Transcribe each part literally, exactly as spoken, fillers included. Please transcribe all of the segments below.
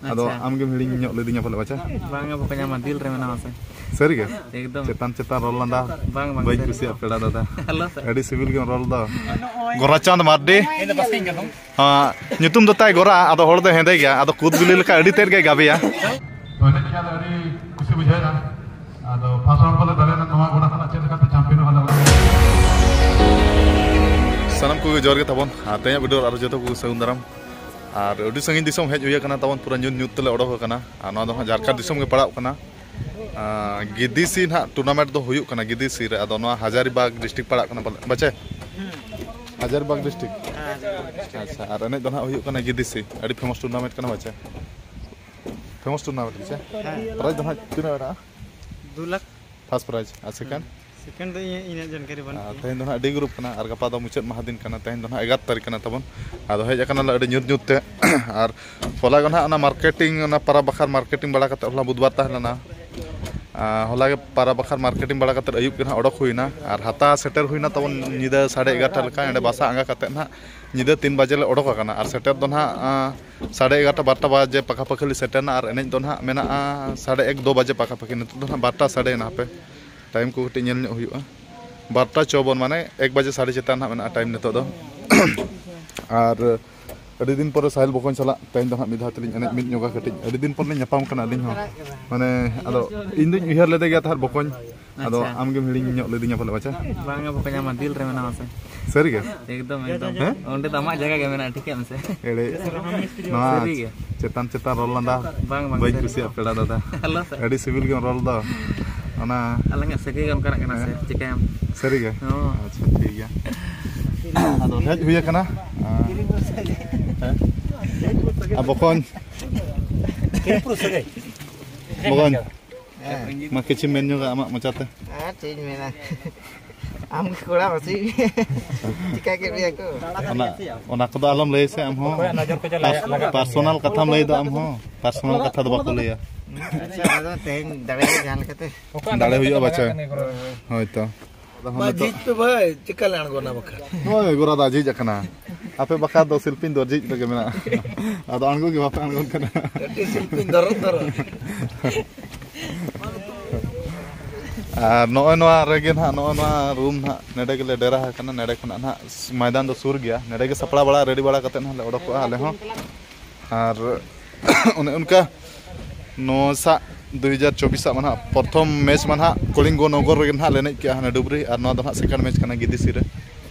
ᱟᱫᱚ ᱟᱪᱪᱷᱟ᱾ ᱟᱢ ᱜᱮᱢ ᱦᱤᱲᱤᱧ ᱧᱚᱜ ᱞᱤᱫᱤᱧᱟ ᱯᱟᱞᱮ, ᱵᱟᱪᱷᱟ? ᱵᱟᱝᱟ ᱵᱚᱠᱚᱧ, ᱟᱢᱟᱜ ᱫᱤᱞ ᱨᱮ ᱢᱮᱱᱟᱢᱟ ᱥᱮ᱾ ᱥᱟᱹᱨᱤ ᱜᱮ? ᱮᱠᱫᱚᱢ᱾ ᱪᱮᱛᱟᱱ ᱪᱮᱛᱟᱱ ᱨᱚᱲ ᱞᱟᱸᱫᱟ᱾ ᱵᱟᱝ, ᱵᱟᱝ, ᱵᱟᱹᱧ ᱥᱟᱹᱨᱤ ᱠᱩᱥᱤᱭᱟᱜ ᱜᱮ᱾ ᱯᱮᱲᱟ ᱫᱟᱫᱟ᱾ ᱟᱞᱚ ᱥᱮ᱾ ᱟᱹᱰᱤ ᱥᱤᱵᱤᱞ ᱜᱮᱢ ᱨᱚᱲ ᱫᱚ᱾ ᱜᱳᱨᱟᱪᱟᱸᱫᱽ ᱢᱟᱨᱰᱤ᱾ ᱦᱮᱸ, ᱧᱩᱛᱩᱢ ᱫᱚ ᱛᱟᱭ ᱜᱳᱨᱟ, ᱟᱫᱚ ᱦᱚᱲ ᱫᱚ ᱦᱮᱸᱫᱮ ᱜᱮᱭᱟ, ᱟᱫᱚ ᱠᱩᱫ ᱵᱤᱞᱤ ᱞᱮᱠᱟ ᱟᱹᱰᱤ ᱛᱮᱫ ᱜᱮᱭ ᱜᱟᱵᱮᱭᱟ᱾ ᱛᱚ, ᱮᱱᱮᱡ ᱠᱷᱟᱱ ᱫᱚ ᱟᱹᱰᱤ ᱠᱩᱥᱤ ᱵᱩᱡᱷᱟᱹᱣ ᱮᱱᱟ᱾ ᱟᱫᱚ first round ᱵᱚᱞᱮ ᱫᱟᱲᱮᱭᱮᱱᱟ, ᱱᱚᱣᱟ ᱜᱚᱰᱟ ᱠᱷᱚᱱᱟᱜ ᱪᱮᱫ ᱞᱮᱠᱟᱛᱮ ᱪᱟᱢᱯᱤᱭᱟᱱᱚᱜᱼᱟ, ᱟᱞᱮ ᱚᱱᱟ ᱥᱟᱱᱟᱢ ᱠᱚᱜᱮ ᱡᱚᱦᱟᱨ ᱜᱮ ᱛᱟᱵᱚᱱ᱾ ᱟᱨ ᱛᱮᱦᱮᱧᱟᱜ video ᱨᱮ ᱟᱨᱚ ᱡᱚᱛᱚ ᱠᱚᱜᱮ ᱥᱟᱹᱜᱩᱱ ᱫᱟᱨᱟᱢ᱾ ᱟᱨ ᱟᱹᱰᱤ ᱥᱟᱺᱜᱤᱧ ᱫᱤᱥᱚᱢ ᱦᱮᱡ ᱦᱩᱭ ᱟᱠᱟᱱᱟ ᱛᱟᱵᱚᱱ, ᱯᱩᱨᱟᱹ ᱧᱩᱛ ᱧᱩᱛ ᱛᱮᱞᱮ ᱚᱰᱚᱠ ᱟᱠᱟᱱᱟ᱾ ᱟᱨ ᱱᱚᱣᱟ ᱫᱚ ᱦᱟᱸᱜ ᱡᱷᱟᱨᱠᱷᱚᱸᱰ ᱫᱤᱥᱚᱢ ᱜᱮ ᱯᱟᱲᱟᱜ ᱠᱟᱱᱟ᱾ ᱟᱨ ᱜᱤᱫᱤᱥᱤ ᱱᱟᱦᱟᱜ tournament ᱫᱚ ᱦᱩᱭᱩᱜ ᱠᱟᱱᱟ, ᱜᱤᱫᱤᱥᱤ ᱨᱮ᱾ ᱟᱫᱚ ᱱᱚᱣᱟ ᱦᱟᱡᱟᱨᱤᱵᱟᱜᱽ district ᱯᱟᱲᱟᱜ ᱠᱟᱱᱟ ᱯᱟᱞᱮ, ᱵᱟᱪᱮ? ᱦᱟᱡᱟᱨᱤᱵᱟᱜᱽ district᱾ ᱟᱪᱪᱷᱟ, ᱟᱨ ᱮᱱᱮᱡ ᱫᱚ ᱱᱟᱦᱟᱜ ᱦᱩᱭᱩᱜ ᱠᱟᱱᱟ ᱜᱤᱫᱤᱥᱤ, ᱟᱹᱰᱤ famous tournament ᱠᱟᱱᱟ, ᱵᱟᱪᱮ? Famous tournament ᱜᱮ ᱪᱮ? ᱦᱮᱸ᱾ Prize ᱫᱚ ᱱᱟᱦᱟᱜ ᱛᱤᱱᱟᱹᱜ ᱢᱮᱱᱟᱜᱼᱟ? ᱫᱩ ᱞᱟᱠᱷ᱾ First prize᱾ ᱟᱨ second? Second ᱫᱚ ᱤᱧᱟᱹᱜ, ᱤᱧᱟᱹᱜ ᱡᱟᱱᱠᱟᱨᱤ ᱵᱟᱹᱱᱩᱜ ᱟᱨ ᱛᱤᱧᱟᱹ᱾ ᱛᱮᱦᱮᱧ ᱫᱚ ᱱᱟᱦᱟᱜ ᱟᱹᱰᱤ group ᱠᱟᱱᱟ, ᱟᱨ ᱜᱟᱯᱟ ᱫᱚ ᱢᱩᱪᱟᱹᱫ ᱢᱟᱦᱟ ᱫᱤᱱ ᱠᱟᱱᱟ᱾ ᱛᱮᱦᱮᱧ ᱫᱚ ᱱᱟᱦᱟᱜ ᱮᱜᱟᱨᱚ ᱛᱟᱹᱨᱤᱠᱷ ᱠᱟᱱᱟ ᱛᱟᱵᱚᱱ᱾ ᱟᱫᱚ ᱦᱮᱡ ᱟᱠᱟᱱᱟᱞᱮ ᱟᱹᱰᱤ ᱧᱩᱛ ᱧᱩᱛ ᱛᱮ, ᱟᱨ ᱦᱚᱞᱟ ᱜᱮ ᱱᱟᱦᱟᱜ ᱚᱱᱟ marketing, ᱚᱱᱟ ᱯᱟᱨᱟ ᱵᱟᱠᱷᱟᱨ marketing ᱵᱟᱲᱟ ᱠᱟᱛᱮ, ᱦᱚᱞᱟ ᱵᱩᱫᱷᱵᱟᱨ ᱛᱟᱦᱮᱸ ᱞᱮᱱᱟ᱾ ᱟᱨ ᱦᱚᱞᱟ ᱜᱮ ᱯᱟᱨᱟ ᱵᱟᱠᱷᱟᱨ marketing ᱵᱟᱲᱟ ᱠᱟᱛᱮ ᱟᱹᱭᱩᱵ ᱜᱮ ᱱᱟᱦᱟᱜ ᱚᱰᱚᱠ ᱦᱩᱭᱱᱟ, ᱟᱨ ᱦᱟᱛᱟ ᱥᱮᱴᱮᱨ ᱦᱩᱭᱱᱟ ᱛᱟᱵᱚᱱ ᱧᱤᱫᱟᱹ ᱥᱟᱲᱮ ᱮᱜᱟᱨᱚᱴᱟ ᱞᱮᱠᱟ᱾ ᱚᱸᱰᱮ ᱵᱟᱥᱟ ᱟᱸᱜᱟ ᱠᱟᱛᱮ ᱱᱟᱦᱟᱜ ᱧᱤᱫᱟᱹ ᱛᱤᱱ ᱵᱟᱡᱮ ᱞᱮ ᱚᱰᱚᱠ ᱟᱠᱟᱱᱟ, ᱟᱨ ᱥᱮᱴᱮᱨ ᱫᱚ ᱱᱟᱦᱟᱜ, ᱟᱸ, ᱥᱟᱲᱮ ᱮᱜᱟᱨᱚᱴᱟ ᱵᱟᱨᱚᱴᱟ ᱵᱟᱡᱮ ᱯᱟᱠᱟ ᱯᱟᱠᱤ ᱞᱮ ᱥᱮᱴᱮᱨᱱᱟ, ᱟᱨ ᱮᱱᱮᱡ ᱫᱚ ᱱᱟᱦᱟᱜ ᱢᱮᱱᱟᱜᱼᱟ ᱥᱟᱲᱮ ᱮᱠ ᱫᱩ ᱵᱟᱡᱮ ᱯᱟᱠᱟ ᱯᱟᱠᱤ᱾ ᱱᱤᱛᱚᱜ ᱫᱚ ᱱᱟᱦᱟᱜ ᱵᱟᱨᱚᱴᱟ ᱥᱟᱰᱮᱭᱮᱱᱟ, ᱦᱟᱯᱮ time ᱠᱚ ᱠᱟᱹᱴᱤᱡ ᱧᱮᱞ ᱧᱚᱜ ᱦᱩᱭᱩᱜᱼᱟ᱾ ᱵᱟᱨᱚᱴᱟ ᱪᱚᱣᱵᱚᱱ, ᱢᱟᱱᱮ ᱮᱠ ᱵᱟᱡᱮ ᱥᱟᱲᱮ ᱪᱮᱛᱟᱱ ᱱᱟᱦᱟᱜ ᱢᱮᱱᱟᱜᱼᱟ time ᱱᱤᱛᱚᱜ ᱫᱚ᱾ ᱟᱨ ᱟᱹᱰᱤ ᱫᱤᱱ ᱯᱚᱨᱮ ᱥᱟᱦᱤᱞ ᱵᱚᱠᱚᱧ ᱥᱟᱞᱟᱜ ᱛᱮᱦᱮᱧ ᱫᱚ ᱱᱟᱦᱟᱜ ᱢᱤᱫ ᱫᱷᱟᱣ ᱛᱮᱞᱤᱧ ᱮᱱᱮᱡ ᱢᱤᱫ ᱧᱚᱜᱟ ᱠᱟᱹᱴᱤᱡ᱾ ᱟᱹᱰᱤ ᱫᱤᱱ ᱯᱚᱨ ᱞᱤᱧ ᱧᱟᱯᱟᱢ ᱠᱟᱱᱟ ᱟᱹᱞᱤᱧ ᱦᱚᱸ, ᱢᱟᱱᱮ ᱟᱫᱚ ᱤᱧ ᱫᱩᱧ ᱩᱭᱦᱟᱹᱨ ᱞᱮᱫᱮ ᱜᱮᱭᱟ ᱛᱟᱦᱮᱸᱫ ᱵᱚᱠᱚᱧ, ᱟᱫᱚ ᱟᱪᱪᱷᱟ᱾ ᱟᱢ ᱜᱮᱢ ᱦᱤᱲᱤᱧ ᱧᱚᱜ ᱞᱤᱫᱤᱧᱟ ᱯᱟᱞᱮ, ᱵᱟᱪᱷᱟ? ᱵᱟᱝᱟ ᱵᱚᱠᱚᱧ, ᱟᱢᱟᱜ ᱫᱤᱞ ᱨᱮ ᱢᱮᱱᱟᱢᱟ ᱥᱮ᱾ ᱥᱟᱹᱨᱤ ᱜᱮ? ᱮᱠᱫᱚᱢ, ᱮᱠᱫᱚᱢ᱾ ᱦᱮᱸ? ᱚᱸᱰᱮ ᱫᱚ ᱟᱢᱟᱜ ᱡᱟᱭᱜᱟ ᱜᱮ ᱢᱮᱱᱟᱜᱼᱟ, ᱴᱷᱤᱠᱟᱹᱭᱟᱢ ᱥᱮ᱾ ᱮᱲᱮ, ᱱᱚᱣᱟ ᱥᱟᱹᱨᱤ ᱜᱮ᱾ ᱪᱮᱛᱟᱱ ᱪᱮᱛᱟᱱ ᱨᱚᱲ ᱞᱟᱸᱫᱟ ᱵᱟᱝ, ᱵᱟᱝ, ᱵᱟᱹᱧ ᱥᱟᱹᱨᱤ ᱠᱩᱥᱤᱭᱟᱜ ᱜᱮ᱾ ᱯᱮᱲᱟ ᱫᱟᱫᱟ᱾ ᱟᱞᱚ ᱥᱮ᱾ ᱟᱹᱰᱤ ᱥᱤᱵᱤᱞ ᱜᱮᱢ ᱨᱚᱲ ᱫᱚ᱾ ᱚᱱᱟ ᱟᱞᱟᱝᱟᱜ ᱥᱟᱹᱜᱟᱹᱭ ᱜᱮ ᱚᱱᱠᱟᱱᱟᱜ ᱠᱟᱱᱟ ᱥᱮ, ᱦᱮᱸ᱾ ᱪᱤᱠᱟᱹᱭᱟᱢ? ᱥᱟᱹᱨᱤ ᱜᱮ? ᱦᱚᱸ᱾ ᱟᱪᱪᱷᱟ, ᱴᱷᱤᱠ ᱜᱮᱭᱟ᱾ ᱟᱫᱚ ᱦᱮᱡ ᱦᱩᱭ ᱟᱠᱟᱱᱟ᱾ ᱦᱮᱸ? ᱟᱨ ᱵᱚᱠᱚᱧ᱾ ᱵᱚᱠᱚᱧ᱾ ᱦᱮᱸ᱾ ᱢᱟ ᱠᱤᱪᱷᱩ ᱢᱮᱱ ᱧᱚᱜᱟ ᱟᱢᱟᱜ ᱢᱚᱪᱟᱛᱮ᱾ ᱟᱨ ᱪᱮᱫ ᱤᱧ ᱢᱮᱱᱟ? ᱟᱢ ᱜᱮ ᱠᱚᱲᱟ ᱢᱟᱥᱮ᱾ ᱪᱤᱠᱟ ᱠᱮᱫ ᱢᱮᱭᱟ ᱠᱚ? ᱚᱱᱟ, ᱚᱱᱟ ᱠᱚᱫᱚ ᱟᱞᱚᱢ ᱞᱟᱹᱭᱟ ᱥᱮ ᱟᱢ ᱦᱚᱸ᱾ ᱚᱠᱚᱭᱟᱜ ᱱᱚᱡᱚᱨ ᱠᱚ ᱪᱟᱞᱟᱜ ᱯᱟᱨᱥ-, ᱞᱟᱜᱟᱜ ᱠᱟᱱ ᱯᱟᱨᱥᱚᱱᱟᱞ ᱜᱮᱭᱟ᱾ ᱠᱟᱛᱷᱟᱢ ᱞᱟᱹᱭ ᱫᱚ ᱟᱢ ᱦᱚᱸ᱾ ᱯᱟᱨᱥᱚᱱᱟᱞ ᱠᱟᱛᱷᱟ ᱫᱚ ᱵᱟᱠᱚ ᱞᱟᱹᱭᱟ᱾ ᱟᱪᱪᱷᱟ, ᱟᱫᱚ ᱛᱮᱦᱮᱧ ᱫᱟᱲᱮ ᱡᱟᱦᱟᱸ ᱞᱮᱠᱟᱛᱮ᱾ ᱚᱠᱚᱭᱟᱜ ᱫᱟᱲᱮ ᱱᱚᱡᱚᱨ ᱠᱚ ᱦᱩᱭᱩᱜᱼᱟ ᱪᱟᱞᱟᱜ ᱵᱟᱪᱷᱟ᱾ ᱠᱟᱱ ᱜᱮᱭᱟ ᱠᱚ? ᱦᱳᱭ ᱛᱚ᱾ ᱟᱫᱚ ᱦᱚᱸ ᱢᱟ ᱱᱤᱛᱚᱜ ᱡᱷᱤᱡ ᱯᱮ ᱵᱷᱟᱭ, ᱪᱮᱠᱟ ᱞᱮ ᱟᱬᱜᱚᱱᱟ ᱵᱟᱠᱷᱟᱱ? ᱦᱳᱭ, ᱜᱚᱨᱟ ᱫᱟ ᱡᱷᱤᱡ ᱟᱠᱟᱱᱟ᱾ ᱟᱯᱮ ᱵᱟᱠᱷᱨᱟ ᱫᱚ ᱥᱤᱞᱯᱤᱧ ᱫᱚ ᱡᱷᱤᱡ ᱨᱮᱜᱮ ᱢᱮᱱᱟᱜᱼᱟ᱾ ᱟᱫᱚ ᱟᱬᱜᱚ ᱜᱮ ᱵᱟᱯᱮ ᱟᱬᱜᱚᱱ ᱠᱟᱱᱟ᱾ ᱠᱟᱹᱴᱤᱡ ᱥᱤᱞᱯᱤᱧ ᱫᱚᱨᱚᱫ ᱫᱚᱨᱚᱫ᱾ ᱟᱨ ᱱᱚᱜᱼᱚᱭ ᱱᱚᱣᱟ ᱨᱮᱜᱮ ᱱᱟᱦᱟᱜ, ᱱᱚᱜᱼᱚᱭ ᱱᱚᱣᱟ ᱨᱩᱢ ᱱᱟᱦᱟᱜ, ᱱᱚᱰᱮ ᱜᱮᱞᱮ ᱰᱮᱨᱟ ᱟᱠᱟᱱᱟ᱾ ᱱᱚᱰᱮ ᱠᱷᱚᱱᱟᱜ ᱱᱟᱦᱟᱜ ᱢᱚᱭᱫᱟᱱ ᱫᱚ ᱥᱩᱨ ᱜᱮᱭᱟ᱾ ᱱᱚᱰᱮ ᱜᱮ ᱥᱟᱯᱲᱟᱣ ᱵᱟᱲᱟ, ᱨᱮᱰᱤ ᱵᱟᱲᱟ ᱠᱟᱛᱮᱫ ᱱᱟᱦᱟᱜ ᱞᱮ ᱚᱰᱚᱠᱚᱜᱼᱟ ᱟᱞᱮ ᱦᱚᱸ᱾ ᱟᱨ ᱚᱱᱮ ᱚᱱᱠᱟ ᱱᱚᱣᱟ ᱥᱟᱜ ᱫᱩ ᱦᱟᱡᱟᱨ ᱪᱚᱵᱵᱤᱥ ᱟᱜ ᱢᱟ ᱱᱟᱦᱟᱜ ᱯᱨᱚᱛᱷᱚᱢ ᱢᱮᱪ ᱢᱟ ᱱᱟᱦᱟᱜ ᱠᱚᱞᱤᱝᱜᱚ ᱱᱚᱜᱚᱨ ᱨᱮᱜᱮ ᱱᱟᱦᱟᱜ ᱞᱮ ᱮᱱᱮᱡ ᱠᱮᱜᱼᱟ, ᱦᱟᱱᱮ ᱰᱩᱵᱽᱨᱤ, ᱟᱨ ᱱᱚᱣᱟ ᱫᱚ ᱱᱟᱦᱟᱜ ᱥᱮᱠᱮᱱᱰ ᱢᱮᱪ ᱠᱟᱱᱟ ᱜᱤᱫᱤᱥᱤ ᱨᱮ᱾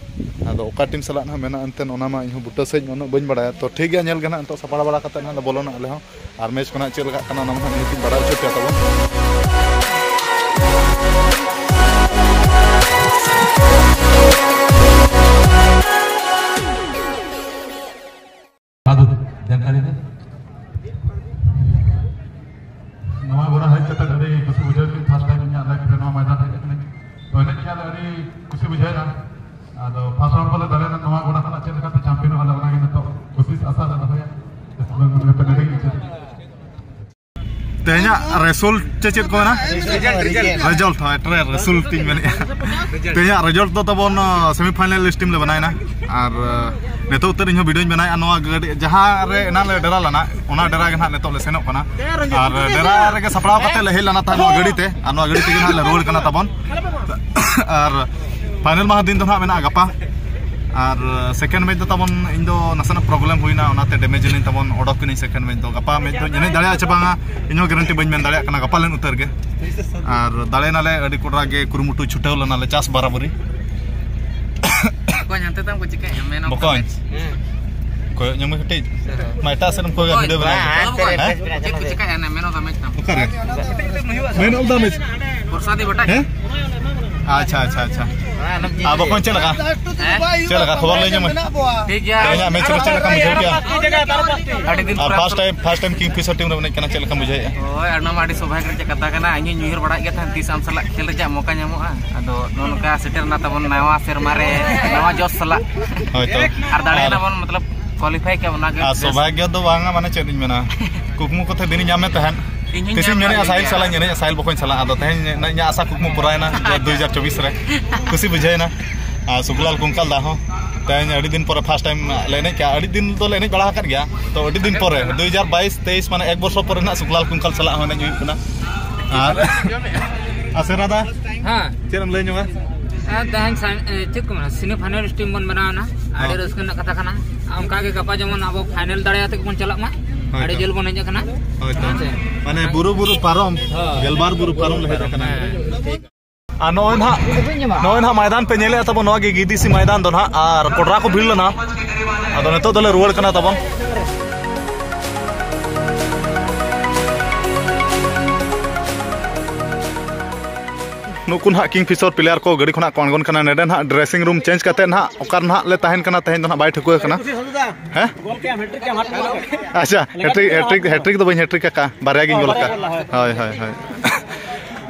ᱟᱫᱚ ᱚᱠᱟ ᱴᱤᱢ ᱥᱟᱞᱟᱜ ᱱᱟᱦᱟᱜ ᱢᱮᱱᱟᱜᱼᱟ ᱮᱱᱛᱮᱫ, ᱚᱱᱟ ᱢᱟ ᱤᱧᱦᱚᱸ ᱵᱩᱴᱟᱹ ᱥᱟᱺᱦᱤᱡ ᱩᱱᱟᱹᱜ ᱵᱟᱹᱧ ᱵᱟᱲᱟᱭᱟ᱾ ᱛᱚ ᱴᱷᱤᱠ ᱜᱮᱭᱟ, ᱧᱮᱞ ᱜᱮ ᱱᱟᱦᱟᱜ ᱱᱤᱛᱚᱜ ᱥᱟᱯᱲᱟᱣ ᱵᱟᱲᱟ ᱠᱟᱛᱮᱫ ᱱᱟᱦᱟᱜ ᱞᱮ ᱵᱚᱞᱚᱱᱟ ᱟᱞᱮ ᱦᱚᱸ, ᱟᱨ ᱢᱮᱪ ᱠᱚ ᱱᱟᱦᱟᱜ ᱪᱮᱫ ᱞᱮᱠᱟᱜ ᱠᱟᱱᱟ ᱚᱱᱟ ᱢᱟ ᱱᱟᱦᱟᱜ ᱱᱤᱛᱚᱜ ᱵᱟᱲᱟᱭ ᱦᱚᱪᱚ ᱯᱮᱭᱟ ᱛᱟᱵᱚᱱ᱾ ᱟᱫᱚ ᱡᱟᱱᱠᱟᱨᱤ ᱫᱚ ᱱᱚᱣᱟ ᱜᱚᱰᱟ ᱦᱮᱡ ᱠᱟᱛᱮ ᱟᱹᱰᱤ ᱠᱩᱥᱤ ᱵᱩᱡᱷᱟᱹᱣ ᱠᱮᱫ, ᱯᱷᱟᱥᱴ ᱴᱟᱭᱤᱢ ᱤᱧᱟᱹᱜ ᱞᱟᱭᱤᱯᱷ ᱨᱮ ᱱᱚᱣᱟ ᱢᱚᱭᱫᱟᱱ ᱦᱮᱡ ᱠᱟᱛᱮ ᱛᱚ ᱮᱱᱮᱡ ᱠᱮᱜᱼᱟ ᱞᱮ, ᱟᱹᱰᱤ ᱠᱩᱥᱤ ᱵᱩᱡᱷᱟᱹᱣ ᱮᱱᱟ᱾ ᱟᱫᱚ ᱯᱷᱟᱥᱴ ᱨᱟᱣᱩᱱᱰ ᱵᱚᱞᱮ ᱫᱟᱲᱮᱭᱮᱱᱟ, ᱱᱚᱣᱟ ᱜᱚᱰᱟ ᱠᱷᱚᱱᱟᱜ ᱪᱮᱫ ᱞᱮᱠᱟᱛᱮ ᱪᱟᱢᱯᱤᱭᱚᱱᱚᱜᱼᱟ ᱞᱮ, ᱚᱱᱟᱜᱮ ᱱᱤᱛᱚᱜ ᱠᱩᱥᱤᱥ ᱟᱥᱟ ᱞᱮ ᱫᱚᱦᱚᱭᱟ᱾ ᱛᱮᱦᱮᱧᱟᱜ ᱨᱮᱥᱩᱞᱴ ᱪᱮ ᱪᱮᱫ ᱠᱚ ᱢᱮᱱᱟ? Result, result. ᱨᱮᱡᱟᱞᱴ, ᱦᱳᱭ, ᱴᱨᱮ-, ᱨᱮᱥᱩᱞᱴ ᱤᱧ ᱢᱮᱱᱮᱫᱼᱟ᱾ ᱨᱮᱡᱟᱞᱴ᱾ ᱛᱮᱦᱮᱧᱟᱜ ᱨᱮᱡᱟᱞᱴ ᱫᱚ ᱛᱟᱵᱚᱱ, ᱟᱸ, ᱥᱮᱢᱤ ᱯᱷᱟᱭᱱᱟᱞᱤᱥᱴ ᱴᱤᱢ ᱞᱮ ᱵᱮᱱᱟᱣᱮᱱᱟ᱾ ᱟᱨ, ᱟᱸ, ᱱᱤᱛᱚᱜ ᱩᱛᱟᱹᱨ ᱤᱧᱦᱚᱸ ᱵᱷᱤᱰᱤᱭᱳᱧ ᱵᱮᱱᱟᱣᱮᱫᱼᱟ᱾ ᱱᱚᱣᱟ ᱜᱟᱹᱰᱤ ᱡᱟᱦᱟᱸ ᱨᱮ ᱮᱱᱟᱝ ᱞᱮ ᱰᱮᱨᱟ ᱞᱮᱱᱟ, ᱚᱱᱟ ᱰᱮᱨᱟ ᱜᱮ ᱱᱟᱦᱟᱜ ᱱᱤᱛᱚᱜ ᱞᱮ ᱥᱮᱱᱚᱜ ᱠᱟᱱᱟ᱾ ᱟᱨ ᱰᱮᱨᱟ ᱨᱮᱜᱮ ᱥᱟᱯᱲᱟᱣ ᱠᱟᱛᱮ ᱞᱮ ᱦᱮᱡ ᱞᱮᱱᱟ ᱛᱟᱦᱮᱸᱫ ᱱᱚᱣᱟ ᱜᱟᱹᱰᱤ ᱛᱮ, ᱟᱨ ᱱᱚᱣᱟ ᱜᱟᱹᱰᱤ ᱛᱮᱜᱮ ᱱᱟᱦᱟᱜ ᱞᱮ ᱨᱩᱣᱟᱹᱲ ᱠᱟᱱᱟ ᱛᱟᱵᱚᱱ᱾ ᱟᱨ ᱯᱷᱟᱭᱱᱟᱞ ᱢᱟᱦᱟ ᱫᱤᱱ ᱫᱚ ᱱᱟᱦᱟᱜ ᱢᱮᱱᱟᱜᱼᱟ ᱜᱟᱯᱟ᱾ ᱟᱨ ᱥᱮᱠᱮᱱᱰ ᱢᱮᱪ ᱫᱚ ᱛᱟᱵᱚᱱ, ᱤᱧ ᱫᱚ ᱱᱟᱥᱮᱱᱟᱜ ᱯᱨᱚᱵᱞᱮᱢ ᱦᱩᱭᱱᱟ, ᱚᱱᱟᱛᱮ ᱰᱮᱢᱮᱡᱽ ᱮᱱᱟᱹᱧ ᱛᱟᱵᱚᱱ, ᱚᱰᱚᱠ ᱮᱱᱟᱹᱧ ᱥᱮᱠᱮᱱᱰ ᱢᱮᱪ ᱫᱚ᱾ ᱜᱟᱯᱟ ᱢᱮᱪ ᱫᱚᱧ ᱮᱱᱮᱡ ᱫᱟᱲᱮᱭᱟᱜᱼᱟ ᱪᱮ ᱵᱟᱝᱟ, ᱤᱧᱦᱚᱸ ᱜᱮᱨᱮᱱᱴᱤ ᱵᱟᱹᱧ ᱢᱮᱱ ᱫᱟᱲᱮᱭᱟᱜ ᱠᱟᱱᱟ, ᱜᱟᱯᱟ ᱞᱮᱱ ᱩᱛᱟᱹᱨ ᱜᱮ᱾ ᱟᱨ ᱫᱟᱲᱮᱭᱮᱱᱟᱞᱮ, ᱟᱹᱰᱤ ᱠᱚᱰᱨᱟ ᱜᱮ ᱠᱩᱨᱩᱢᱩᱴᱩ ᱪᱷᱩᱴᱟᱹᱣ ᱞᱮᱱᱟᱞᱮ, ᱪᱟᱥ ᱵᱟᱨᱟᱵᱟᱹᱨᱤ᱾ ᱵᱚᱠᱚᱧ, ᱦᱟᱱᱛᱮ ᱛᱟᱢ ᱠᱚ ᱪᱤᱠᱟᱹᱭᱟ? ᱢᱮᱱ ᱚᱠᱟ ᱵᱚᱠᱚᱧ᱾ ᱢᱮᱪ? ᱦᱮᱸ᱾ ᱠᱚᱭᱚᱜ ᱧᱚᱜ ᱢᱮ ᱠᱟᱹᱴᱤᱡ᱾ ᱢᱟ ᱮᱴᱟᱜ ᱥᱮᱫ ᱮᱢ ᱠᱚᱭᱚᱜᱟ, ᱵᱚᱠᱚᱧ, ᱵᱷᱤᱰᱤᱭᱳ ᱵᱮᱱᱟᱣ ᱦᱮᱸ, ᱢᱮ᱾ ᱦᱮᱸ, ᱪᱮᱫ ᱠᱚ ᱦᱮᱸ? ᱪᱤᱠᱟᱹᱭᱟ? ᱢᱮᱱ ᱚᱠᱟ ᱢᱮᱪ ᱛᱟᱢ? ᱚᱠᱟᱨᱮ? ᱢᱮᱱ ᱚᱠᱟ ᱢᱮᱪ? ᱯᱨᱚᱥᱟᱫᱤ ᱵᱷᱟᱴᱟ᱾ ᱦᱮᱸ? ᱟᱪᱪᱷᱟ, ᱟᱪᱪᱷᱟ, ᱟᱪᱪᱷᱟ᱾ ᱟᱨ ᱵᱚᱠᱚᱧ, ᱪᱮᱫ ᱞᱮᱠᱟ? ᱦᱮᱸ? ᱪᱮᱫ ᱞᱮᱠᱟ ᱠᱷᱚᱵᱚᱨ ᱞᱟᱹᱭ ᱧᱚᱜ ᱢᱮ? ᱴᱷᱤᱠ ᱜᱮᱭᱟ᱾ ᱛᱮᱦᱮᱧᱟᱜ ᱢᱮᱪ ᱨᱮ ᱪᱮᱫ ᱞᱮᱠᱟᱢ ᱵᱩᱡᱷᱟᱹᱣ ᱠᱮᱜᱼᱟ? ᱟᱹᱰᱤ ᱫᱤᱱ ᱟᱨ ᱯᱚᱨᱮ first time, first time Kingfisher team ᱨᱮᱢ ᱮᱱᱮᱡ ᱠᱟᱱᱟ, ᱪᱮᱫ ᱞᱮᱠᱟᱢ ᱵᱩᱡᱷᱟᱹᱣᱮᱫᱼᱟ? ᱦᱳᱭ, ᱟᱨ ᱱᱚᱣᱟ ᱢᱟ ᱟᱹᱰᱤ ᱥᱚᱵᱷᱟᱜᱽ ᱨᱮᱭᱟᱜ ᱠᱟᱛᱷᱟ ᱠᱟᱱᱟ᱾ ᱤᱧ ᱦᱚᱧ ᱩᱭᱦᱟᱹᱨ ᱵᱟᱲᱟᱭᱮᱫ ᱜᱮ ᱛᱟᱦᱮᱸᱫ, ᱛᱤᱥ ᱟᱢ ᱥᱟᱞᱟᱜ ᱠᱷᱮᱞ ᱨᱮᱭᱟᱜ ᱢᱚᱠᱟ ᱧᱟᱢᱚᱜᱼᱟ᱾ ᱟᱫᱚ ᱱᱚᱜᱼᱚ ᱱᱚᱝᱠᱟ ᱥᱮᱴᱮᱨ ᱮᱱᱟ ᱛᱟᱵᱚᱱ ᱱᱟᱣᱟ ᱥᱮᱨᱢᱟ ᱨᱮ, ᱱᱟᱣᱟ ᱡᱚᱥ ᱥᱟᱞᱟᱜ᱾ ᱦᱳᱭ ᱛᱚ᱾ ᱟᱨ ᱫᱟᱲᱮᱭᱮᱱᱟ ᱟᱨ ᱵᱚᱱ, ᱢᱚᱛᱞᱚᱵ, ᱠᱣᱟᱞᱤᱯᱷᱟᱭ ᱠᱮᱫ, ᱚᱱᱟᱜᱮ ᱟᱨ ᱵᱮᱥ᱾ ᱥᱚᱵᱷᱟᱜᱽᱜᱚ ᱫᱚ ᱵᱟᱝᱟ, ᱢᱟᱱᱮ ᱪᱮᱫ ᱤᱧ ᱢᱮᱱᱟ, ᱠᱩᱠᱢᱩ ᱠᱚᱛᱮ ᱫᱤᱱᱤᱧ ᱧᱟᱢᱮᱫ ᱛᱟᱦᱮᱸᱫ᱾ ᱤᱧ ᱦᱚᱧ ᱛᱤᱥᱤᱧ ᱧᱟᱢ ᱢᱮᱱᱮᱫᱼᱟ, ᱠᱟᱜ ᱥᱟᱦᱤᱞ ᱜᱮᱭᱟ᱾ ᱥᱟᱞᱟᱜ ᱤᱧ ᱮᱱᱮᱡᱼᱟ, ᱥᱟᱦᱤᱞ ᱵᱚᱠᱚᱧ ᱥᱟᱞᱟᱜ᱾ ᱟᱫᱚ ᱛᱮᱦᱮᱧ ᱤᱧᱟᱹᱜ ᱟᱥᱟ ᱠᱩᱠᱢᱩ ᱯᱩᱨᱟᱭᱮᱱᱟ, ᱡᱮ ᱫᱩ ᱦᱟᱡᱟᱨ ᱪᱚᱵᱵᱤᱥ ᱨᱮ᱾ ᱠᱩᱥᱤ ᱵᱩᱡᱷᱟᱹᱣᱮᱱᱟ᱾ ᱟᱨ ᱥᱩᱠᱞᱟᱞ ᱠᱩᱝᱠᱟᱞ ᱫᱟ ᱦᱚᱸ ᱛᱮᱦᱮᱧ ᱟᱹᱰᱤ ᱫᱤᱱ ᱯᱚᱨᱮ ᱯᱷᱟᱥᱴ ᱴᱟᱭᱤᱢ ᱞᱮ ᱮᱱᱮᱡ ᱠᱮᱜᱼᱟ᱾ ᱟᱹᱰᱤ ᱫᱤᱱ ᱫᱚᱞᱮ ᱮᱱᱮᱡ ᱵᱟᱲᱟ ᱟᱠᱟᱫ ᱜᱮᱭᱟ, ᱛᱚ ᱟᱹᱰᱤ ᱫᱤᱱ ᱯᱚᱨᱮ ᱫᱩ ᱦᱟᱡᱟᱨ ᱵᱟᱭᱤᱥ ᱛᱮᱭᱤᱥ, ᱢᱟᱱᱮ ᱮᱠ ᱵᱚᱪᱷᱚᱨ ᱯᱚᱨᱮ ᱱᱟᱜ ᱥᱩᱠᱞᱟᱞ ᱠᱩᱝᱠᱟᱞ ᱥᱟᱞᱟᱜ ᱦᱚᱸ ᱮᱱᱮᱡ ᱦᱩᱭᱩᱜ ᱠᱟᱱᱟ᱾ ᱟᱨ ᱟᱥᱮᱨᱟ ᱫᱟ, ᱦᱮᱸ᱾ ᱪᱮᱫ ᱮᱢ ᱞᱟᱹᱭ ᱧᱚᱜᱟ? ᱦᱮᱸ, ᱛᱮᱦᱮᱧ ᱥᱟ-, ᱮ, ᱪᱮᱫ ᱠᱚ ᱢᱮᱱᱟ, ᱥᱮᱢᱤ ᱯᱷᱟᱭᱱᱟᱞ ᱴᱤᱢ ᱵᱚᱱ ᱵᱮᱱᱟᱣ ᱮᱱᱟ᱾ ᱟᱹᱰᱤ ᱦᱮᱸ᱾ ᱨᱟᱹᱥᱠᱟᱹ ᱨᱮᱱᱟᱜ ᱠᱟᱛᱷᱟ ᱠᱟᱱᱟ᱾ ᱚᱱᱠᱟ ᱜᱮ ᱜᱟᱯᱟ ᱡᱮᱢᱚᱱ ᱟᱵᱚ ᱯᱷᱟᱭᱱᱟᱞ ᱫᱟᱲᱮ ᱠᱟᱛᱮ ᱜᱮᱵᱚᱱ ᱪᱟᱞᱟᱜ ᱢᱟ᱾ ᱦᱳᱭ ᱟᱹᱰᱤ ᱛᱚ᱾ ᱡᱷᱟᱹᱞ ᱵᱚᱱ ᱦᱮᱡ ᱟᱠᱟᱱᱟ᱾ ᱦᱳᱭ ᱛᱚ᱾ ᱦᱮᱸ ᱥᱮ? ᱢᱟᱱᱮ ᱵᱩᱨᱩ ᱵᱩᱨᱩ ᱯᱟᱨᱚᱢ, ᱦᱳᱭ᱾ ᱜᱮᱞᱵᱟᱨ ᱵᱩᱨᱩ ᱯᱟᱨᱚᱢ ᱞᱮ ᱦᱮᱡ ᱟᱠᱟᱱᱟ᱾ ᱦᱮᱸ᱾ ᱟᱨ ᱱᱚᱜᱼᱚᱭ ᱱᱟᱦᱟᱜ, ᱱᱚᱜᱼᱚᱭ ᱱᱟᱦᱟᱜ ᱢᱚᱭᱫᱟᱱ ᱯᱮ ᱧᱮᱞᱮᱫᱼᱟ ᱛᱟᱵᱚᱱ, ᱱᱚᱣᱟ ᱜᱮ ᱜᱤᱫᱤᱥᱤ ᱢᱚᱭᱫᱟᱱ ᱫᱚ ᱱᱟᱦᱟᱜ, ᱟᱨ ᱠᱚᱰᱨᱟ ᱠᱚ ᱵᱷᱤᱲ ᱞᱮᱱᱟ᱾ ᱟᱫᱚ ᱱᱤᱛᱚᱜ ᱫᱚᱞᱮ ᱨᱩᱣᱟᱹᱲ ᱠᱟᱱᱟ ᱛᱟᱵᱚᱱ᱾ ᱱᱩᱠᱩ ᱱᱟᱦᱟᱜ ᱠᱤᱝ ᱯᱷᱤᱥᱚᱨ ᱯᱞᱮᱭᱟᱨ ᱠᱚ ᱜᱟᱹᱰᱤ ᱠᱷᱚᱱᱟᱜ ᱠᱚ ᱟᱬᱜᱚᱱ ᱠᱟᱱᱟ᱾ ᱱᱚᱰᱮ ᱱᱟᱦᱟᱜ ᱰᱨᱮᱥᱤᱝ ᱨᱩᱢ ᱪᱮᱧᱡᱽ ᱠᱟᱛᱮ ᱱᱟᱦᱟᱜ ᱚᱠᱟ ᱨᱮ ᱱᱟᱦᱟᱜ ᱞᱮ ᱛᱟᱦᱮᱱ ᱠᱟᱱᱟ, ᱛᱮᱦᱮᱧ ᱫᱚ ᱱᱟᱦᱟᱜ ᱵᱟᱭ ᱴᱷᱟᱹᱣᱠᱟᱹ ᱟᱠᱟᱱᱟ᱾ ᱦᱮᱸ? ᱟᱪᱪᱷᱟ, ᱦᱮᱴᱨᱤᱠ, ᱦᱮᱴᱨᱤᱠ, ᱦᱮᱴᱨᱤᱠ ᱫᱚ ᱵᱟᱹᱧ ᱦᱮᱴᱨᱤᱠ ᱟᱠᱟᱫᱼᱟ, ᱵᱟᱨᱭᱟ ᱜᱤᱧ ᱜᱳᱞ ᱟᱠᱟᱫᱼᱟ᱾ ᱦᱳᱭ, ᱦᱳᱭ, ᱦᱳᱭ᱾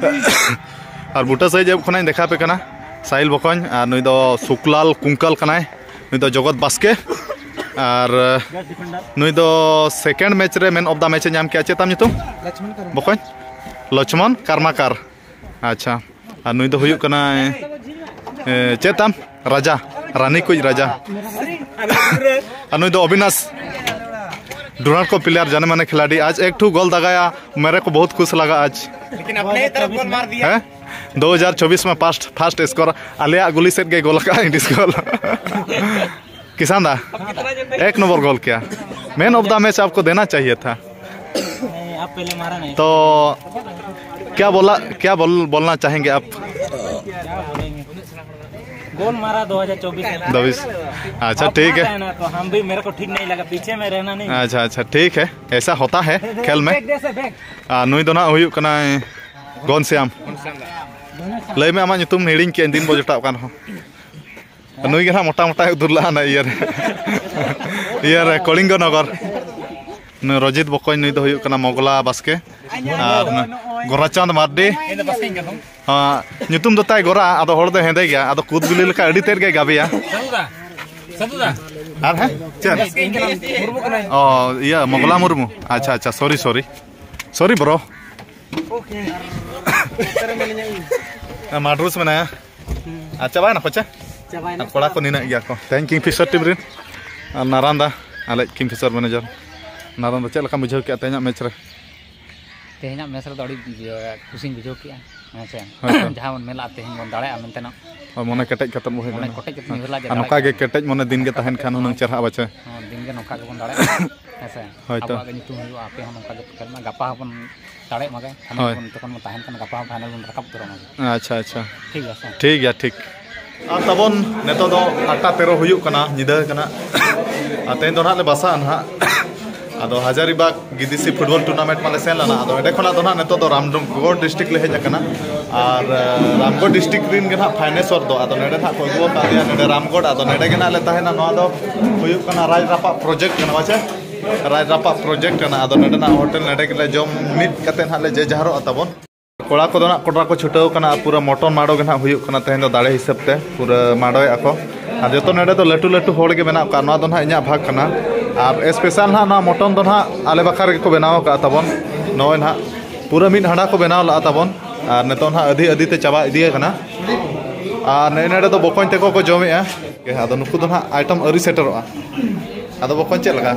ᱟᱨ ᱵᱩᱴᱟᱹ ᱥᱟᱹᱭᱤᱡ ᱮᱯ ᱠᱷᱚᱱᱟᱜ ᱤᱧ ᱫᱮᱠᱷᱟᱣ ᱟᱯᱮ ᱠᱟᱱᱟ, ᱥᱟᱦᱤᱞ ᱵᱚᱠᱚᱧ, ᱟᱨ ᱱᱩᱭ ᱫᱚ ᱥᱩᱠᱞᱟᱞ ᱠᱩᱝᱠᱟᱞ ᱠᱟᱱᱟᱭ, ᱱᱩᱭ ᱫᱚ ᱡᱚᱜᱚᱛ ᱵᱟᱥᱠᱮ, ᱟᱨ ᱱᱩᱭ ᱫᱚ ᱥᱮᱠᱮᱱᱰ ᱢᱮᱪ ᱨᱮ ᱢᱮᱱ ᱚᱯᱷ ᱫᱟ ᱢᱮᱪ ᱮ ᱧᱟᱢ ᱠᱮᱜᱼᱟ᱾ ᱪᱮᱫ ᱛᱟᱢ ᱧᱩᱛᱩᱢ? ᱞᱚᱪᱷᱢᱚᱱ ᱠᱟᱨᱢᱟᱨ᱾ ᱵᱚᱠᱚᱧ? ᱞᱚᱪᱷᱢᱚᱱ ᱠᱟᱨᱢᱟᱠᱟᱨ᱾ ᱟᱪᱪᱷᱟ, ᱟᱨ ᱱᱩᱭ ᱫᱚ ᱦᱩᱭᱩᱜ ᱠᱟᱱᱟᱭ, ᱮ, ᱪᱮᱫ ᱛᱟᱢ? ᱨᱟᱡᱟ, ᱨᱟᱱᱤ ᱠᱩᱡ ᱨᱟᱡᱟ᱾ ᱟᱨ ᱱᱩᱭ ᱫᱚ ᱚᱵᱤᱱᱟᱥ᱾ ᱰᱩᱨᱟᱱᱰ ᱠᱚ ᱯᱞᱮᱭᱟᱨ, ᱡᱟᱱᱮ ᱢᱟᱱᱮ ᱠᱷᱤᱞᱟᱲᱤ, ᱟᱡ ᱮᱠ ᱴᱷᱩ ᱜᱳᱞ ᱫᱟᱜᱟᱭᱟ, ᱢᱮᱨᱮ ᱠᱚ ᱵᱚᱦᱩᱛ ᱠᱷᱩᱥ ᱞᱟᱜᱟ ᱟᱡ᱾ ᱞᱮᱠᱤᱱ ᱟᱯᱱᱮ ᱦᱤ ᱛᱚᱨᱚᱯ ᱜᱳᱞ ᱢᱟᱨ ᱫᱤᱭᱟ᱾ ᱦᱮᱸ? ᱫᱩ ᱦᱟᱡᱟᱨ ᱪᱚᱵᱵᱤᱥ ᱢᱮ ᱯᱷᱟᱥᱴ, ᱯᱷᱟᱥᱴ ᱥᱠᱳᱨ ᱟᱞᱮᱭᱟᱜ ᱜᱩᱞᱤ ᱥᱮᱫ ᱜᱮ ᱜᱳᱞ ᱠᱟᱜᱼᱟ, ᱤᱱᱰᱤᱥ ᱜᱳᱞ᱾ किसान दा, एक नंबर गोल किया। मैन ऑफ द मैच आपको देना चाहिए था। नहीं, आप पहले मारा नहीं। तो क्या बोला, क्या बोल, बोलना चाहेंगे आप? क्या बोलेंगे? गोल मारा दो हज़ार चौबीस में। दबिश। अच्छा, आप ठीक मार है। रहे हैं ना, तो हम भी, मेरे को ठीक नहीं लगा, पीछे में रहना नहीं। अच्छा, अच्छा, ठीक है, ऐसा होता है खेल में। बैक दे से बैक। ᱟᱨ ᱱᱩᱭ ᱫᱚ ᱱᱟᱦᱟᱜ ᱦᱩᱭᱩᱜ ᱠᱟᱱᱟᱭ ᱜᱚᱱᱥᱭᱟᱢ᱾ ᱞᱟᱹᱭ ᱢᱮ, ᱟᱢᱟᱜ ᱧᱩᱛᱩᱢ ᱦᱤᱲᱤᱧ ᱠᱮᱫ ᱫᱤᱱ ᱵᱚ ᱡᱚᱴᱟᱣ ᱠᱟᱱ ᱨᱮᱦᱚᱸ᱾ ᱱᱩᱭ ᱜᱮ ᱱᱟᱦᱟᱜ ᱢᱚᱴᱟ ᱢᱚᱴᱟᱭ ᱩᱫᱩᱨ ᱞᱟᱜᱼᱟ ᱱᱟᱜ ᱤᱭᱟᱹ ᱨᱮ᱾ ᱤᱭᱟᱹ ᱨᱮ, ᱠᱚᱞᱤᱝᱜᱚ ᱱᱚᱜᱚᱨ᱾ ᱱᱩᱭ ᱨᱚᱡᱤᱛ ᱵᱚᱠᱚᱧ, ᱱᱩᱭ ᱫᱚ ᱦᱩᱭᱩᱜ ᱠᱟᱱᱟ ᱢᱚᱜᱽᱞᱟ ᱵᱟᱥᱠᱮ᱾ ᱟᱨ ᱱᱩᱭ ᱜᱳᱨᱟᱪᱟᱸᱫᱽ ᱢᱟᱨᱰᱤ᱾ ᱦᱮᱸ, ᱧᱩᱛᱩᱢ ᱫᱚ ᱛᱟᱭ ᱜᱳᱨᱟ, ᱟᱫᱚ ᱦᱚᱲ ᱫᱚ ᱦᱮᱸᱫᱮ ᱜᱮᱭᱟ, ᱟᱫᱚ ᱠᱩᱫ ᱵᱤᱞᱤ ᱞᱮᱠᱟ ᱟᱹᱰᱤ ᱛᱮᱫ ᱜᱮᱭ ᱜᱟᱵᱮᱭᱟ᱾ ᱥᱟᱹᱫᱷᱩ ᱫᱟ, ᱥᱟᱹᱫᱷᱩ ᱫᱟ᱾ ᱟᱨ ᱦᱮᱸ? ᱪᱮᱫ? ᱤᱧ ᱠᱟᱱᱟ, ᱢᱩᱨᱢᱩ ᱠᱟᱱᱟᱭ᱾ ᱚ, ᱤᱭᱟᱹ, ᱢᱚᱜᱽᱞᱟ ᱢᱩᱨᱢᱩ᱾ ᱟᱪᱪᱷᱟ, ᱟᱪᱪᱷᱟ, ᱥᱚᱨᱤ, ᱥᱚᱨᱤ᱾ ᱥᱚᱨᱤ, ᱵᱨᱳ᱾ ᱢᱟᱰᱨᱩᱥ ᱢᱮᱱᱟᱭᱟ᱾ ᱟᱨ ᱪᱟᱵᱟᱭᱮᱱᱟ ᱠᱷᱚᱪᱟ? ᱟᱨ ᱠᱚᱲᱟ ᱠᱚ ᱱᱤᱱᱟᱹᱜ ᱜᱮᱭᱟ ᱠᱚ᱾ ᱛᱮᱦᱮᱧ ᱠᱤᱝᱯᱷᱤᱥᱟᱨ ᱴᱤᱢ ᱨᱮᱱ ᱟᱨ ᱱᱟᱨᱟᱱᱫᱟ, ᱟᱞᱮ ᱠᱤᱝᱯᱷᱤᱥᱟᱨ ᱢᱮᱱᱮᱡᱟᱨ ᱱᱟᱨᱟᱱᱫᱟ, ᱪᱮᱫ ᱞᱮᱠᱟᱢ ᱵᱩᱡᱷᱟᱹᱣ ᱠᱮᱫᱼᱟ ᱛᱮᱦᱮᱧᱟᱜ ᱢᱮᱪ ᱨᱮ? ᱛᱮᱦᱮᱧᱟᱜ ᱢᱮᱪ ᱨᱮᱫᱚ ᱟᱹᱰᱤ ᱤᱭᱟᱹ, ᱠᱩᱥᱤᱧ ᱵᱩᱡᱷᱟᱹᱣ ᱠᱮᱫᱼᱟ, ᱦᱮᱸ ᱥᱮ᱾ ᱦᱳᱭ ᱛᱚ᱾ ᱡᱟᱦᱟᱸ ᱵᱚᱱ ᱢᱮᱱ ᱞᱟᱜᱼᱟ ᱛᱮᱦᱮᱧ ᱵᱚᱱ ᱫᱟᱲᱮᱭᱟᱜᱼᱟ ᱢᱮᱱᱛᱮ ᱱᱟᱜ᱾ ᱦᱳᱭ, ᱢᱚᱱᱮ ᱠᱮᱴᱮᱡ ᱠᱟᱛᱮᱫ ᱵᱚᱱ ᱦᱩᱭ ᱢᱚᱱᱮ ᱞᱮᱱᱟ᱾ ᱠᱮᱴᱮᱡ ᱠᱟᱛᱮᱫ ᱦᱳᱭ᱾ ᱩᱭᱦᱟᱹᱨ ᱞᱟᱜᱼᱟ ᱡᱮ ᱟᱨ ᱱᱚᱝᱠᱟ ᱫᱟᱲᱮᱭᱟᱜ ᱜᱮ ᱜᱮᱭᱟ᱾ ᱠᱮᱴᱮᱡ ᱢᱚᱱᱮ ᱫᱤᱱ ᱜᱮ ᱛᱟᱦᱮᱱ ᱠᱷᱟᱱ ᱦᱩᱱᱟᱹᱝ ᱪᱮᱨᱦᱟᱜᱼᱟ ᱵᱟᱪᱮ᱾ ᱦᱚᱸ, ᱫᱤᱱ ᱜᱮ ᱱᱚᱝᱠᱟ ᱜᱮᱵᱚᱱ ᱫᱟᱲᱮᱭᱟᱜᱼᱟ, ᱦᱮᱸ ᱥᱮ᱾ ᱦᱳᱭ ᱛᱚ᱾ ᱟᱵᱚᱣᱟᱜ ᱜᱮ ᱧᱩᱛᱩᱢ ᱦᱩᱭᱩᱜᱼᱟ, ᱟᱯᱮ ᱦᱚᱸ ᱱᱚᱝᱠᱟ ᱜᱮ ᱯᱮ ᱠᱷᱮᱞ ᱢᱟ, ᱜᱟᱯᱟ ᱦᱚᱸᱵᱚᱱ ᱫᱟᱲᱮᱭᱟᱜ ᱢᱟ ᱜᱮ᱾ ᱦᱳᱭ᱾ ᱡᱚᱠᱷᱚᱱ ᱵᱚᱱ ᱛᱟᱦᱮᱱ ᱠᱷᱟᱱ ᱜᱟᱯᱟ ᱦᱚᱸ ᱯᱷᱟᱭᱱᱟᱞ ᱵᱚᱱ ᱨᱟᱠᱟᱵ ᱩᱛᱟᱹᱨᱚᱜ ᱢᱟ ᱜᱮ᱾ ᱟᱪᱪᱷᱟ, ᱟᱪᱪᱷᱟ᱾ ᱴᱷᱤᱠ ᱜᱮᱭᱟ ᱥᱮ? ᱴᱷᱤᱠ ᱜᱮᱭᱟ, ᱴᱷᱤᱠ᱾ ᱟᱨ ᱛᱟᱵᱚᱱ ᱱᱤᱛᱚᱜ ᱫᱚ ᱟᱴᱴᱟ ᱛᱮᱨᱚ ᱦᱩᱭᱩᱜ ᱠᱟᱱᱟ, ᱧᱤᱫᱟᱹ ᱠᱟᱱᱟ᱾ ᱟᱨ ᱛᱮᱦᱮᱧ ᱫᱚ ᱱᱟᱦᱟᱜ ᱞᱮ ᱵᱟᱥᱟᱜᱼᱟ ᱱᱟᱦᱟᱜ᱾ ᱟᱫᱚ ᱦᱟᱡᱟᱨᱤᱵᱟᱜᱽ ᱜᱤᱫᱤᱥᱤ ᱯᱷᱩᱴᱵᱚᱞ ᱴᱩᱨᱱᱟᱢᱮᱱᱴ ᱢᱟᱞᱮ ᱥᱮᱱ ᱞᱮᱱᱟ᱾ ᱟᱫᱚ ᱚᱸᱰᱮ ᱠᱷᱚᱱᱟᱜ ᱫᱚ ᱱᱟᱦᱟᱜ ᱱᱤᱛᱚᱜ ᱫᱚ ᱨᱟᱢᱜᱚᱲ ᱰᱤᱥᱴᱨᱤᱠᱴ ᱞᱮ ᱦᱮᱡ ᱟᱠᱟᱱᱟ᱾ ᱟᱨ, ᱟᱸ, ᱨᱟᱢᱜᱚᱲ ᱰᱤᱥᱴᱨᱤᱠᱴ ᱨᱮᱱ ᱜᱮ ᱱᱟᱦᱟᱜ ᱯᱷᱟᱭᱱᱮᱥᱚᱨ ᱫᱚ᱾ ᱟᱫᱚ ᱱᱚᱰᱮ ᱱᱟᱦᱟᱜ ᱠᱚ ᱟᱹᱜᱩ ᱟᱠᱟᱫ ᱞᱮᱭᱟ, ᱱᱚᱰᱮ ᱨᱟᱢᱜᱚᱲ᱾ ᱟᱫᱚ ᱱᱚᱰᱮ ᱜᱮ ᱱᱟᱦᱟᱜ ᱞᱮ ᱛᱟᱦᱮᱱᱟ᱾ ᱱᱚᱣᱟ ᱫᱚ ᱦᱩᱭᱩᱜ ᱠᱟᱱᱟ ᱨᱟᱡᱽ ᱨᱟᱯᱟᱜ ᱯᱨᱚᱡᱮᱠᱴ ᱠᱟᱱᱟ, ᱵᱟᱪᱮ? ᱨᱟᱡᱽ ᱨᱟᱯᱟᱜ ᱯᱨᱚᱡᱮᱠᱴ ᱠᱟᱱᱟ᱾ ᱟᱫᱚ ᱱᱚᱰᱮᱱᱟᱜ ᱦᱳᱴᱮᱞ, ᱱᱚᱰᱮ ᱜᱮᱞᱮ ᱡᱚᱢ ᱢᱤᱫ ᱠᱟᱛᱮ ᱱᱟᱦᱟᱜ ᱞᱮ ᱡᱮ ᱡᱟᱦᱟᱨᱚᱜᱼᱟ ᱛᱟᱵᱚᱱ᱾ ᱠᱚᱲᱟ ᱠᱚᱫᱚ ᱱᱟᱜ ᱠᱚᱴᱨᱟ ᱠᱚ ᱪᱷᱩᱴᱟᱹᱣ ᱠᱟᱱᱟ ᱟᱨ ᱯᱩᱨᱟᱹ ᱢᱚᱴᱚᱱ ᱢᱟᱰᱚ ᱜᱮ ᱱᱟᱜ ᱦᱩᱭᱩᱜ ᱠᱟᱱᱟ ᱛᱮᱦᱮᱧ ᱫᱚ ᱫᱟᱲᱮ ᱦᱤᱥᱟᱹᱵ ᱛᱮ, ᱯᱩᱨᱟᱹ ᱢᱟᱰᱚᱭᱮᱫᱼᱟ ᱠᱚ᱾ ᱟᱨ ᱡᱚᱛᱚ ᱱᱚᱰᱮ ᱫᱚ ᱞᱟᱹᱴᱩ ᱞᱟᱹᱴᱩ ᱦᱚᱲ ᱜᱮ ᱢᱮᱱᱟᱜ ᱠᱚᱣᱟ᱾ ᱱᱚᱣᱟ ᱫᱚ ᱱᱟᱜ ᱤᱧᱟᱹᱜ ᱵᱷᱟᱜᱽ ᱠᱟᱱᱟ᱾ ᱟᱨ ᱥᱯᱮᱥᱟᱞ ᱱᱟᱜ ᱱᱚᱣᱟ ᱢᱚᱴᱚᱱ ᱫᱚ ᱱᱟᱜ ᱟᱞᱮ ᱵᱟᱠᱷᱨᱟ ᱨᱮᱜᱮ ᱠᱚ ᱵᱮᱱᱟᱣ ᱟᱠᱟᱫᱼᱟ ᱛᱟᱵᱚᱱ᱾ ᱱᱚᱜᱼᱚᱭ ᱱᱟᱜ ᱯᱩᱨᱟᱹ ᱢᱤᱫ ᱦᱟᱸᱰᱟ ᱠᱚ ᱵᱮᱱᱟᱣ ᱞᱟᱜᱼᱟ ᱛᱟᱵᱚᱱ᱾ ᱟᱨ ᱱᱤᱛᱚᱜ ᱱᱟᱜ ᱟᱹᱫᱷᱤ ᱟᱹᱫᱷᱤ ᱛᱮ ᱪᱟᱵᱟ ᱤᱫᱤᱭ ᱟᱠᱟᱱᱟ᱾ ᱟᱨ ᱱᱮᱜᱼᱮ ᱱᱚᱰᱮ ᱫᱚ ᱵᱚᱠᱚᱧ ᱛᱟᱠᱚ ᱠᱚ ᱡᱚᱢᱮᱜᱼᱟ᱾ ᱟᱫᱚ ᱱᱩᱠᱩ ᱫᱚ ᱱᱟᱜ ᱟᱭᱴᱮᱢ ᱟᱹᱣᱨᱤ ᱥᱮᱴᱮᱨᱚᱜᱼᱟ᱾ ᱟᱫᱚ ᱵᱚᱠᱚᱧ ᱪᱮᱫ ᱞᱮᱠᱟ?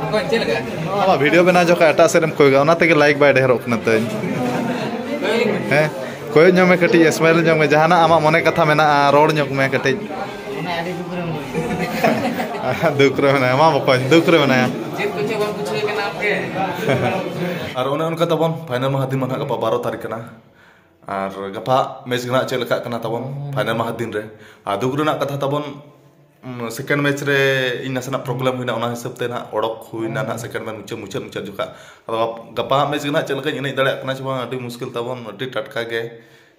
ᱵᱚᱠᱚᱧ ᱪᱮᱫ ᱞᱮᱠᱟ? ᱟᱢᱟᱜ ᱵᱷᱤᱰᱤᱭᱳ ᱵᱮᱱᱟᱣ ᱡᱚᱠᱷᱚᱱ ᱮᱴᱟᱜ ᱥᱮᱫ ᱮᱢ ᱠᱚᱭᱚᱜᱟ, ᱚᱱᱟ ᱛᱮᱜᱮ ᱞᱟᱭᱤᱠ ᱵᱟᱭ ᱰᱷᱮᱨᱚᱜ ᱠᱟᱱᱟ ᱛᱟᱹᱧ᱾ ᱦᱮᱸ, ᱠᱚᱭᱚᱜ ᱧᱚᱜ ᱢᱮ ᱠᱟᱹᱴᱤᱡ, ᱥᱢᱟᱭᱤᱞ ᱧᱚᱜ ᱢᱮ, ᱡᱟᱦᱟᱱᱟᱜ ᱟᱢᱟᱜ ᱢᱚᱱᱮ ᱠᱟᱛᱷᱟ ᱢᱮᱱᱟᱜᱼᱟ, ᱨᱚᱲ ᱧᱚᱜ ᱢᱮ ᱠᱟᱹᱴᱤᱡ᱾ ᱫᱩᱠ ᱨᱮ ᱢᱮᱱᱟᱭᱟ, ᱢᱟ ᱵᱚᱠᱚᱧ, ᱫᱩᱠ ᱨᱮ ᱢᱮᱱᱟᱭᱟ᱾ ᱪᱮᱫ ᱠᱚᱪᱚ ᱵᱟᱢ ᱵᱩᱡᱷᱟᱹᱣ ᱠᱟᱱᱟ ᱟᱢ ᱜᱮ? ᱟᱨ ᱚᱱᱮ ᱚᱱᱠᱟ ᱛᱟᱵᱚᱱ ᱯᱷᱟᱭᱱᱟᱞ ᱢᱟᱦᱟ ᱫᱤᱱ ᱢᱟ ᱱᱟᱦᱟᱜ ᱜᱟᱯᱟ ᱵᱟᱨᱚ ᱛᱟᱹᱨᱤᱠᱷ ᱠᱟᱱᱟ᱾ ᱟᱨ ᱜᱟᱯᱟ ᱢᱮᱪ ᱜᱮ ᱱᱟᱦᱟᱜ ᱪᱮᱫ ᱞᱮᱠᱟᱜ ᱠᱟᱱᱟ ᱛᱟᱵᱚᱱ ᱯᱷᱟᱭᱱᱟᱞ ᱢᱟᱦᱟ ᱫᱤᱱ ᱨᱮ᱾ ᱟᱨ ᱫᱩᱠ ᱨᱮᱱᱟᱜ ᱠᱟᱛᱷᱟ ᱛᱟᱵᱚᱱ, ᱩᱢ, ᱥᱮᱠᱮᱱᱰ ᱢᱮᱪ ᱨᱮ ᱤᱧ ᱱᱟᱥᱮᱱᱟᱜ ᱯᱨᱚᱵᱞᱮᱢ ᱦᱩᱭᱱᱟ, ᱚᱱᱟ ᱦᱤᱥᱟᱹᱵ ᱛᱮ ᱱᱟᱦᱟᱜ ᱚᱰᱚᱠ ᱦᱩᱭᱱᱟ ᱱᱟᱦᱟᱜ ᱥᱮᱠᱮᱱᱰ ᱢᱮᱪ ᱢᱩᱪᱟᱹᱫ, ᱢᱩᱪᱟᱹᱫ, ᱢᱩᱪᱟᱹᱫ ᱡᱚᱠᱷᱟ᱾ ᱟᱫᱚ ᱜᱟᱯ-, ᱜᱟᱯᱟ ᱢᱮᱪ ᱜᱮ ᱱᱟᱦᱟᱜ ᱪᱮᱫ ᱞᱮᱠᱟᱧ ᱮᱱᱮᱡ ᱫᱟᱲᱮᱭᱟᱜ ᱠᱟᱱᱟ ᱥᱮ ᱵᱟᱝ, ᱟᱹᱰᱤ ᱢᱩᱥᱠᱤᱞ ᱛᱟᱵᱚᱱ, ᱟᱹᱰᱤ ᱴᱟᱴᱠᱟ ᱜᱮ᱾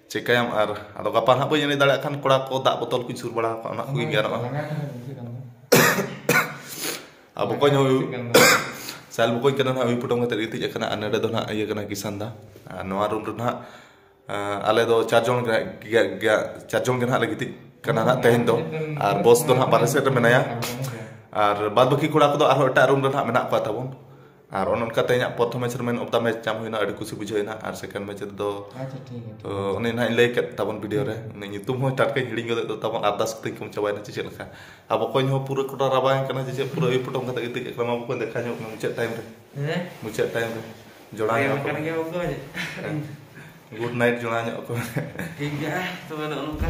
ᱪᱤᱠᱟᱹᱭᱟᱢ ᱟᱨ, ᱟᱫᱚ ᱜᱟᱯᱟ ᱱᱟᱦᱟᱜ ᱵᱟᱹᱧ ᱮᱱᱮᱡ ᱫᱟᱲᱮᱭᱟᱜ ᱠᱷᱟᱱ ᱠᱚᱲᱟ ᱠᱚ ᱫᱟᱜ ᱵᱚᱛᱚᱞ ᱠᱚᱧ ᱥᱩᱨ ᱵᱟᱲᱟ ᱟᱠᱚᱣᱟ, ᱚᱱᱟ ᱠᱚᱜᱮᱧ ᱜᱟᱱᱚᱜᱼᱟ᱾ ᱟᱨ ᱵᱚᱠᱚᱧ ᱦᱚᱸ ᱥᱟᱞ ᱵᱚᱠᱚᱧ ᱠᱟᱱᱟ ᱱᱟᱦᱟᱜ, ᱩᱭ ᱯᱚᱴᱚᱢ ᱠᱟᱛᱮ ᱜᱤᱛᱤᱡ ᱟᱠᱟᱱᱟ᱾ ᱟᱨ ᱱᱚᱰᱮ ᱫᱚ ᱱᱟᱦᱟᱜ ᱤᱭᱟᱹ ᱠᱟᱱᱟ, ᱠᱤᱥᱟᱱ ᱫᱟ᱾ ᱟᱨ ᱱᱚᱣᱟ ᱨᱩᱢ ᱨᱮ ᱱᱟᱦᱟᱜ ᱟᱸ, ᱟᱞᱮ ᱫᱚ ᱪᱟᱨ ᱡᱚᱱ ᱜᱮ, ᱜᱮ, ᱜᱮ, ᱪᱟᱨ ᱡᱚᱱ ᱜᱮ ᱱᱟᱦᱟᱜ ᱞᱮ ᱜᱤᱛᱤᱡ ᱠᱟᱱᱟ ᱱᱟᱦᱟᱜ ᱛᱮᱦᱮᱧ ᱫᱚ᱾ ᱟᱨ ᱵᱚᱥ ᱫᱚ ᱱᱟᱦᱟᱜ ᱵᱟᱨᱦᱮ ᱥᱮᱫ ᱨᱮ ᱢᱮᱱᱟᱭᱟ᱾ ᱟᱨ ᱵᱟᱫ ᱵᱟᱹᱠᱤ ᱠᱚᱲᱟ ᱠᱚᱫᱚ ᱟᱨᱦᱚᱸ ᱮᱴᱟᱜ ᱨᱩᱢ ᱨᱮ ᱱᱟᱦᱟᱜ ᱢᱮᱱᱟᱜ ᱠᱚᱣᱟ ᱛᱟᱵᱚᱱ᱾ ᱟᱨ ᱚᱱᱮ ᱚᱱᱠᱟ ᱛᱮᱦᱮᱧᱟᱜ ᱯᱨᱚᱛᱷᱚᱢ ᱢᱮᱪ ᱨᱮ ᱢᱮᱱ ᱚᱯᱷ ᱫᱟ ᱢᱮᱪ ᱧᱟᱢ ᱦᱩᱭᱱᱟ, ᱟᱹᱰᱤ ᱠᱩᱥᱤ ᱵᱩᱡᱷᱟᱹᱣ ᱮᱱᱟ᱾ ᱟᱨ ᱥᱮᱠᱮᱱᱰ ᱢᱮᱪ ᱨᱮᱫᱚ ᱟᱪᱪᱷᱟ, ᱴᱷᱤᱠ ᱜᱮᱭᱟ, ᱴᱷᱤᱠ ᱚ, ᱩᱱᱤ ᱱᱟᱦᱟᱜ ᱤᱧ ᱞᱟᱹᱭ ᱠᱮᱫ ᱛᱟᱵᱚᱱ ᱵᱷᱤᱰᱤᱭᱳ ᱨᱮ, ᱩᱱᱤ ᱧᱩᱛᱩᱢ ᱦᱚᱸ ᱴᱟᱴᱠᱟᱧ ᱦᱤᱲᱤᱧ ᱜᱚᱫᱮᱫ ᱫᱚ ᱛᱟᱵᱚᱱ, ᱟᱨᱫᱟᱥ ᱠᱟᱛᱮᱧ ᱠᱚᱢ ᱪᱟᱵᱟᱭᱮᱱᱟ ᱪᱮ ᱪᱮᱫ ᱞᱮᱠᱟ? ᱟᱨ ᱵᱚᱠᱚᱧ ᱦᱚᱸ ᱯᱩᱨᱟᱹ ᱠᱚᱴᱟ ᱨᱟᱵᱟᱝ ᱠᱟᱱᱟ ᱪᱮ ᱪᱮᱫ, ᱯᱩᱨᱟᱹ ᱟᱹᱭᱩᱵ ᱯᱚᱴᱚᱢ ᱠᱟᱛᱮ ᱜᱤᱛᱤᱡ ᱠᱟᱱᱟ᱾ ᱢᱟ ᱵᱚᱠᱚᱧ ᱫᱮᱠᱷᱟ ᱧᱚᱜ ᱢᱮ ᱢᱩᱪᱟᱹᱫ ᱴᱟᱭᱤᱢ ᱨᱮ, ᱦᱮᱸ? ᱢᱩᱪᱟᱹᱫ ᱴᱟᱭᱤᱢ ᱨᱮ ᱡᱚᱲᱟᱣ ᱦᱮᱸ, ᱧᱚᱜ ᱠᱟᱱ ᱠᱚ᱾ ᱜᱮᱭᱟ ᱵᱚᱠᱚᱧ᱾ ᱜᱩᱰ ᱱᱟᱭᱤᱴ ᱡᱚᱲᱟᱣ ᱧᱚᱜ ᱠᱚ᱾ ᱴᱷᱤᱠ ᱜᱮᱭᱟ, ᱛᱚᱵᱮ ᱱᱚᱜᱼᱚ ᱱᱚᱝᱠᱟ᱾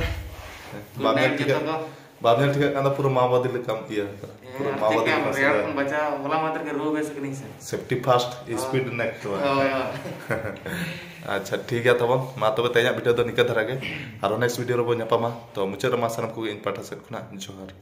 ᱵᱟᱢ Good ᱧᱮᱞ night ᱴᱷᱤᱠᱟᱹᱜ ᱡᱚᱛᱚ ᱠᱚ᱾ ᱵᱟᱢ ᱧᱮᱞ ᱴᱷᱤᱠᱟᱹᱜ ᱠᱟᱱ ᱫᱚ, ᱯᱩᱨᱟᱹ ᱢᱟᱣᱵᱟᱫᱤ ᱞᱮᱠᱟᱢ ᱤᱭᱟᱹ ᱟᱠᱟᱱᱟ, ᱯᱩᱨᱟᱹ ᱦᱮᱸ, ᱢᱟᱣᱵᱟᱫᱤ ᱪᱮᱫ ᱞᱮᱠᱟᱢ ᱞᱮᱠᱟ ᱨᱮᱭᱟᱲ ᱥᱮ᱾ ᱠᱷᱚᱱ ᱵᱟᱪᱟᱣ, ᱦᱚᱞᱟ ᱢᱟᱫᱷᱮᱨ ᱜᱮ ᱨᱩᱣᱟᱹ ᱵᱮᱥ ᱠᱟᱹᱱᱟᱹᱧ ᱥᱮ᱾ Safety first, speed next. ᱦᱳᱭ, ᱦᱳᱭ᱾ ᱟᱪᱪᱷᱟ, ᱴᱷᱤᱠ ᱜᱮᱭᱟ ᱛᱟᱵᱚᱱ, ᱢᱟ ᱛᱚᱵᱮ ᱛᱮᱦᱮᱧᱟᱜ ᱵᱷᱤᱰᱤᱭᱳ ᱫᱚ ᱱᱤᱝᱠᱟᱹ ᱫᱷᱟᱨᱟ ᱜᱮ, ᱟᱨᱦᱚᱸ ᱱᱮᱠᱥᱴ ᱵᱷᱤᱰᱤᱭᱳ ᱨᱮᱵᱚᱱ ᱧᱟᱯᱟᱢᱟ᱾ ᱛᱚ ᱢᱩᱪᱟᱹᱫ ᱨᱮ ᱢᱟ ᱥᱟᱱᱟᱢ ᱠᱚᱜᱮ ᱤᱧ ᱯᱟᱦᱴᱟ ᱥᱮᱫ ᱠᱷᱚᱱᱟᱜ ᱡᱚᱦᱟᱨ᱾